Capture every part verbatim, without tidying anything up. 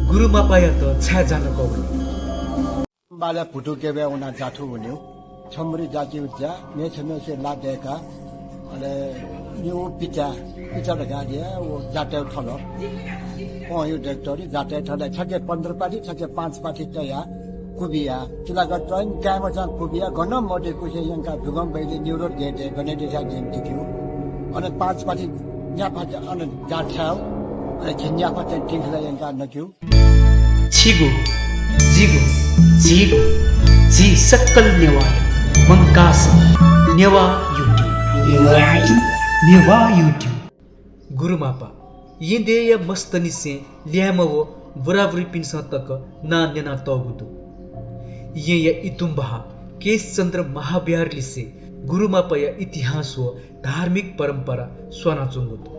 गुरुमापायात छाय् जान कः वनी? बालय् भुतु क्यबय् वनाः जाथु वनेगु। छम्बुरी जातिगु ज्या, मेछम्हेसे ला दय्‌का, अले निगू पिचा, पिचा धकाः जे व जातय् थल। पंयु डाक्टरी जातय् थल, छखे पन्ध्र पाथी, छखे पाँच पाथी तयाः कुबिया। चिलागत त्वइन काय्‌मचां कुबिया, गनं मदय्‌कुसे यंकाः दुगं बैले निउरोड गेटय् गनेदेशा गेम तिक्यु। अन पाँच पाथी न्याफा अन जाथ्याउ, अले झिंन्याफा चाहिँ तिंखला यंकाः नक्यु। छिगु, जिगु, झीगु, झी सकल नेवाःया मंकाः सः नेवाः YouTube। नेवाः YouTube। गुरुमापा येँ देय्‌या मस्तनिसें ल्याय्‌म्ह व बुराबुरीपिन्सं तक नां न्यनातःगु दु। येँया इतुम्बाहा केशचन्द्र महाविहारलिसे गुरुमापाया इतिहास व धार्मिक परम्परा स्वानाच्वंगु दु।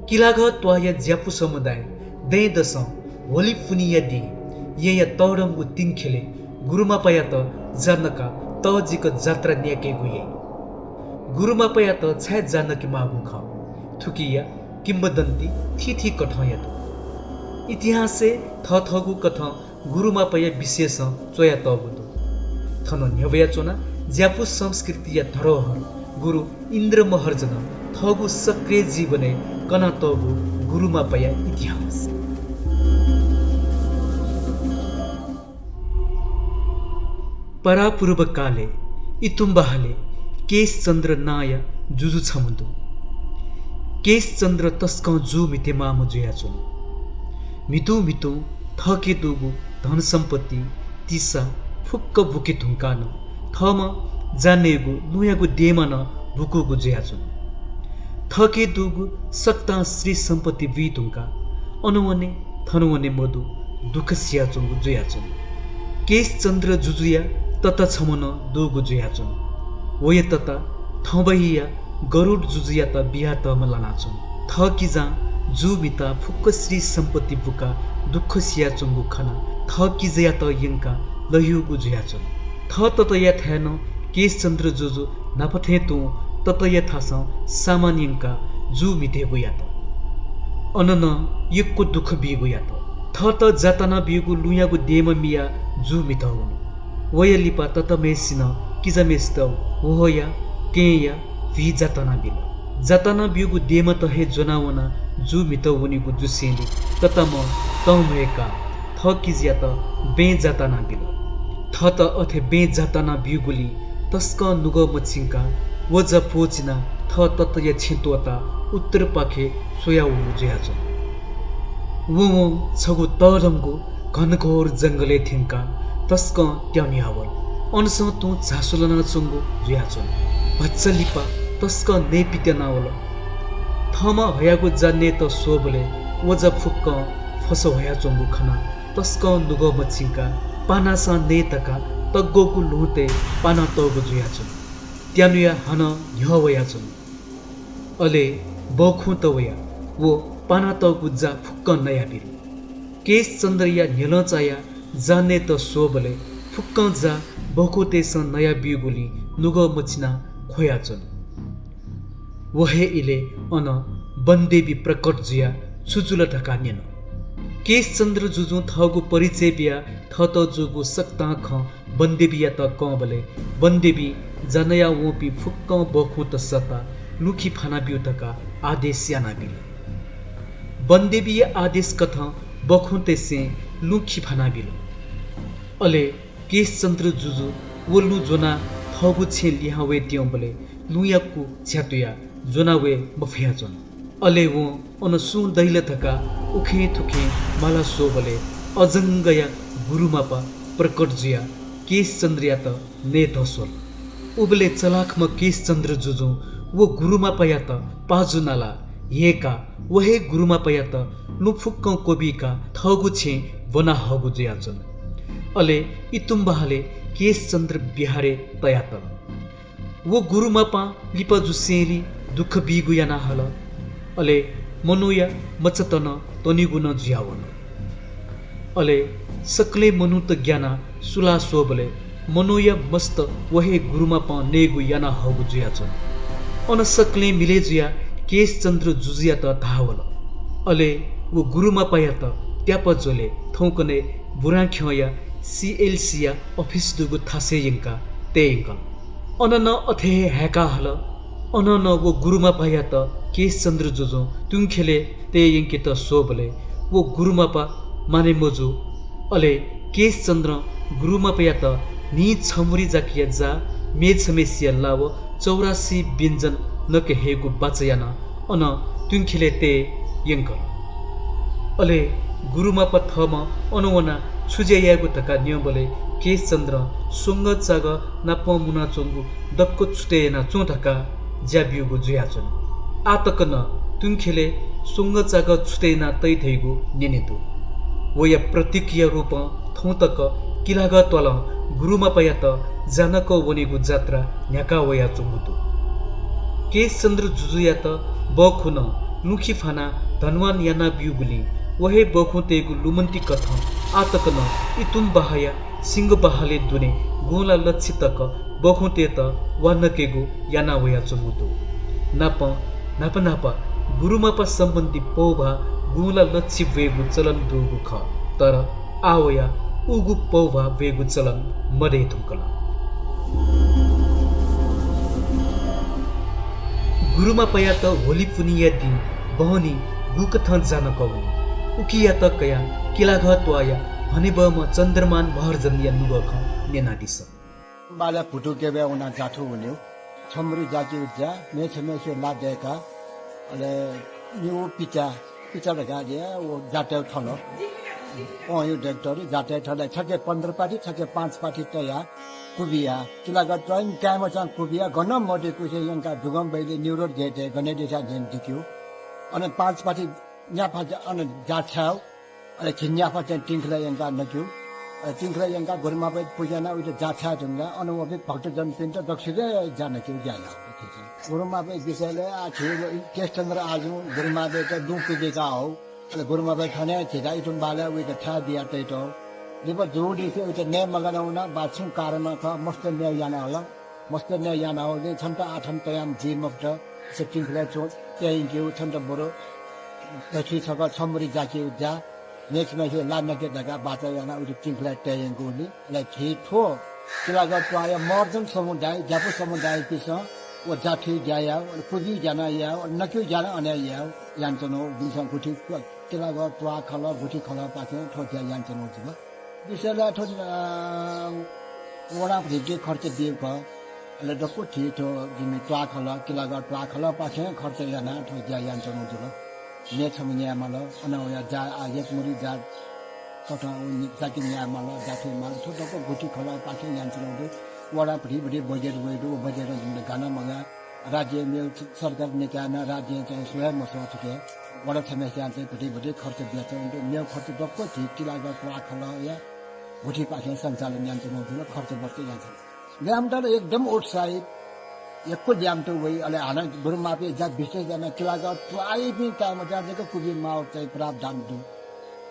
किलाघः त्वाःया ज्यापु समुदाय दँय्‌दसं होली पुन्हिया दिं येँया तःधंगु तिंखेलय् गुरुमापायात जा नकाः तःजिक जात्रा न्यायेकेगु याइ। गुरुमापायात छाय् जा नके माःगु खः, थुकिया किंवदन्ती थीथी कथंया दु। इतिहासय् थःथःगु कथं गुरुमापाया विशेषं च्वयातःगु दु। थन न्ह्यब्वयाच्वना ज्यापु संस्कृतिया धरोहर गुरु इन्द्र महर्जनं थःगु सक्रिय जीवनय् कनातःगु गुरुमापाया इतिहास। परापूर्व कालय् इतुम्बाहालय् केशचन्द्र नांया जुजु छम्ह दु। केशचन्द्र तसकं जू म्हितेमाःम्ह जुयाच्वन। म्हितुं म्हितुं थःके दुगु धनसम्पत्ति, तिसा फुक्क बुके धुंकाः नं थःम्हं जा नयेगु लुँयागु देमा नं बुकूगु जुयाच्वन। थःके दुगु सकतां श्रीसम्पत्ति बुइ धुंकाः अन वने थन वने मदु दुःख सियाच्वंगु जुयाच्वन। केशचन्द्र जुजुया तता छम्ह नं दुगु जुयाच्वन। वया तता थौंबहिया गरुड जुजुयात बियातःम्ह लानाच्वन। थः किजां जू म्हिताः फुक्क श्रीसम्पत्ति बुकाः दुःख सियाच्वंगु खनाः थः किजायात यंकाः लह्यूगु जुयाच्वन। थः ततायाथाय् नं केशचन्द्र जुजु न्हापा थें तुं तताया थासं सामान यंकाः जू म्हितेगु यात। अन नं यक्व दुःख बीगु यात। थःत जाताना बीगु लुँयागु देमा मियाः जू म्हितः वनु। वया लिपा तताम्हय्‌सिनं किजाम्हय्‌सित वहःया, केहेँया, भि जाताना बिल। जाताना ब्यूगु देमात हे ज्वना वनाः जू म्हितः वनीगु जुसेंलि तताम्हं तं म्हय्‌काः थः किजायात बँय् जाताना बिल। थःत अथे बँय् जाताना ब्यूगुलिं तसकं नुगः मछिंकाः व जा प्वःचिनाः थः तताया छेँ त्वःताः उत्तरपाखे स्वयावःगु जुयाच्वन। वं वं छगू तःधंगु घनघोर जंगलय् थ्यंकाः तसकं त्यानुया वल। अनसं तुं झासु लानाच्वंगु जुयाच्वन। भचा लिपा तसकं नये पित्याना वल। थःम्हं हयागु जा नयेत स्वःबलय् व जा फुक्कं फसः ह्वयाच्वंगु खनाः तसकं नुगः मछिंकाः पानासां नये धकाः तग्वःगु ल्वहंतय् पानातःगु जुयाच्वन। त्यानुया हानं न्ह्यः वयाच्वन। अले बखुंत वयाः व पानातःगु जा फुक्कं नयाबिल। केशचन्द्रया न्ह्यलं चायाः जा नयेत स्वःबलय् फुक्कं जा बखुंतय्‌सं नयाब्यूगुलिं नुगः मछिनाः ख्वयाच्वन। व हे इलय् अन वनदेवी प्रकट जुयाः छु जुल धकाः न्यन। केशचन्द्र जुजुं थःगु परिचय बियाः थःत जूगु सकतां खँ वनदेवीयात कंबलय् वनदेवीं जा नयावंपिं फुक्कं बखुंत सःताः लुँखि फानाब्यु धकाः आदेश यानाबिल। वनदेवीया आदेश कथं बखुंतय्‌सं लुँखि फानाबिल। अले केशचन्द्र जुजु व लुँ ज्वनाः थःगु छेँ लिहां वयेत्यंबलय् लुँया कु झ्यातुयाः ज्वना वये मफयाच्वन। अले वं अन सुं दइ ला धकाः उखें थुखें माला स्वःबलय् अजंगया गुरुमापा प्रकट जुयाः केशचन्द्रयात नये धस्वल। उबलय् चलाखम्ह केशचन्द्र जुजुं व गुरुमापायात पाजु नालाः ह्यय्‌काः व हे गुरुमापायात लुँ फुक्कं क्वबिकाः थःगु छेँ ब्वना हःगु जुयाच्वन। अले इतुम्बाहालय् केशचन्द्र विहारय् तयातल। व गुरुमापां लिपा जुसेंलि दुःख बीगु याना हल। अले मनूया मचात नं तनीगु नं जुयावन। अले सकलें मनूत ग्यानाः सुलाः स्वःबलय् मनूया मचात व हे गुरुमापां नयेगु याना हःगु जुयाच्वन। अन सकलें मिलय् जुयाः केशचन्द्र जुजुयात धाः वल। अले व गुरुमापायात त्यापा ज्वलय् थौंकन्हय् बुरांख्यंया CLC या office दुगु थासय् यंकाः तये यंकल। अन नं अथे हे हाय्‌का हल। अनं नं व गुरुमापायात केशचन्द्र जुजुं तुंख्यलय् तये यंकेत स्वःबलय् व गुरुमापा माने मजू। अले केशचन्द्रं गुरुमापायात न्हि छमुरी जाकिया जा, मेछमेसिया लाव, चौरासी व्यञ्जन नके हयेगु बाचा यानाः अनं तुंख्यलय् तये यंकल। अले गुरुमापा थःम्हं अन वनाः छु ज्या यायेगु धकाः न्यंबलय् केशचन्द्रं स्वंगः चागः नापं मुनाच्वंगु दक्व छुतय् याना च्वँ धकाः ज्या ब्यूगु जुयाच्वन। आः तक नं तुंख्यलय् स्वंगः चागः छुतय् याना तइ धइगु न्यने दु। वया प्रतीकया रूपं थौं तक किलागः त्वालं गुरुमापायात जानाकः वनेगु जात्रा न्ह्याका वयाच्वंगु दु। केशचन्द्र जुजुयात बखुं नं लुँखि फानाः धनवान याना ब्यूगुलिं व हे बखुंतय्‌गु लुमन्ति कथं आः तक नं इतुंबाहाःया सिंगबाहालय् दुने गुँला लच्छि तक बखुंतय्‌त वा नकेगु याना वयाच्वंगु दु। नापं न्हापा न्हापा गुरुमापा सम्बन्धी पौभाः गुँला लच्छि ब्वयेगु चलन दुगु खः, तर आः वयाः उगु पौभाः ब्वयेगु चलन मदये धुंकल। गुरुमापायात होली पुन्हिया दिं बहनी गुकथं जानाकः वनी। उकियात कयाः किलागः त्वाःया हनेबहःम्ह चन्द्रमान महर्जनया नुगः खँ न्यनादिसँ। बालय् भुतू क्यबय् वनाः जाथू वनेगु। छमुरी जाकिया जा, मेछमेसिया ला दय्‌काः, अले निगू पिचा, पिचा धकाः जे व जातय् थल। अँ, यो डाक्टर जातय् थल, छखे पन्ध्र पाथी, छखे पाँच पाथी तयाः कुबिया। किलागः त्वाइम काय्‌मचां कुबिया, गनं मदय्‌कुसे यंकाः दुगं बैले निउरोड गय् तये गनय् देथाय् न्ह्यःने दिकेगु। अन पाँच पाथी न्याफा जा-, अन जा छायेगु। अले झिंन्याफा चाहिँ तिंखलय् यंकाः नकेगु। अले तिंखलय् यंकाः गुरुमापायात पुजा यानाः उइत जा छाये धुंकाः अन वःपिं भक्तजनपिन्त दक्वसिबय् जा नकेगु ज्या याः। गुरुमापाया विषयलय् आः झी केशचन्द्र आजुं गुरुमापायात लुँ कुबिकाः हउ। अले गुरुमापाया थन हे झीत इतुंबाहालय् उइत थाय् बिया तइत हउ। लिपा जूगुलिंसे उइत नये मगाना वना, वा छुं कारणं खः, मस्त नये याना हल। मस्त नये याना हल, छन्त आः थन तयाम्ह जुइ मफुत, से तिंखलय् च्वँ, तये यंकेगु, छन्त बरु दथुइ छकः छमुरी जाकिया जा, मेछमेसिया ला नके धकाः बाचा यानाः उइत तिंखलय् तये यंकूगुलिं, अले झी थ्व किलागः त्वाःया महर्जन समुदाय, ज्यापु समुदायपिन्सं व जाथुइ ज्या याः, अले कुबिइ ज्या नं याः, अले नकेगु ज्या नं अन हे याः, यानाच्वनागु, जिमिसं गुथि किलागः त्वाः खलः, गुथि खलःपाखें थ्व ज्या यानाच्वनागु जुल। विषयलय् थ्व, अ, वडापट्टिं खर्च बीगु खः। अले दक्व झी थ्व जिमि त्वाः खलः, किलागः त्वाः खलःपाखें खर्च यानाः थ्व ज्या यानाच्वनागु जुल। मेछम्ह न्यायेमाल, अन वया जा, आ, यक्व मुरी जा कथं व नि-, जाकि न्यायेमाल, जाथुइमाल, थ्व दक्व गुथि खलःपाखें यानाच्वनागु दु। वडापट्टिं बजेट वइगु दु, व बजेटं जिमित गानं मगाः। राज्यं मेगु सरकारी निकायं नं राज्यं चाहिँ स्वये मस्वः थुके। वडा छम्हस्यां चाहिँ भति भति खर्च बियाच्वंगु दु। मेगु खर्च दक्व झी किलागः त्वाः खलःया गुथिपाखें सञ्चालन यानाच्वनागु जुल, खर्च बर्च यानाच्वनागु। ल्याय्म्हत ला एकदम उत्साहित, यक्व ल्याय्म्हत वइ। अले हानं गुरुमापाया ज्या विशेष यानाः किलागः त्वाःयापिं काय्‌मचा जक कुबी माःगु चाहिँ प्रावधान दु।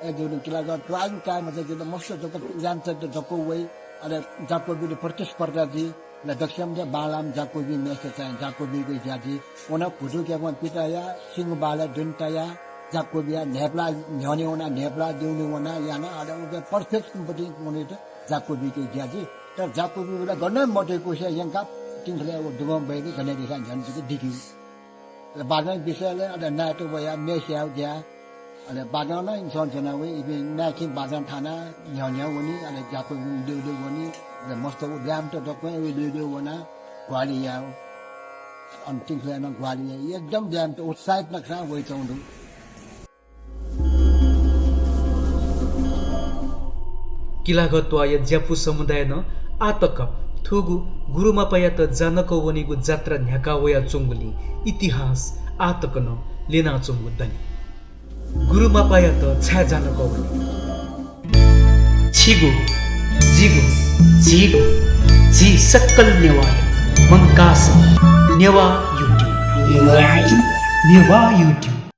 अय्‌जूगुलिं किलागः त्वाःयापिं काय्‌मचा जुल, मस्त जक ल्याय्म्हत दक्व वइ। अले जाकुबित प्रतिस्पर्धा जुइ। अले दक्वसिबें बांलाःम्ह जाकुबी मेस्त चाहिँ जाकुबीगु ज्या जुइ। व नं भुतू क्यबं पिचाया, सिंगबाहालय् दुने तयाः, जाकुबिया न्हय्‌पलाः न्ह्यःने वनाः, न्हय्‌पलाः दुने वनाः यानाः, अले उबलय् perfect कुम्पति मनूत जाकुबीगु ज्या जुइ। तर जाकुबीबलय् गनं मदय्‌कुसे यंकाः तिंखलय् व दुगं बैले गनय् देथाय् न्ह्यःने जक दिकेगु। अले बाजं विषयलय् अले नाय्‌त वयाः म्ये स्यायेगु ज्या। अले बाजं नं इमिसं ज्वना वइ, इपिं नाय्‌खिं बाजं थानाः न्ह्यः न्ह्यः वनी, अले जाकुबी ल्यूल्यू वनी। अले मस्त व ल्याय्‌म्हत दक्वं व ल्यूल्यू वनाः ग्वाहालि यायेगु। अन तिंखलय् नं ग्वाहालि याइ। एकदम ल्याय्‌म्हत उत्साहित नखःसां वइच्वंगु दु। किलागः त्वाःया ज्यापु समुदायं आः तक थुगु गुरुमापायात जानाकः वनीगु जात्रा न्ह्याका वयाच्वंगुलिं इतिहास आः तक नं ल्यनाच्वंगु दनि। गुरुमापायात छाय् जानाकः वनी? छिगु, जिगु, झीगु, झी सकल नेवाःया मंकाः सः नेवाः YouTube। नेवाः YouTube।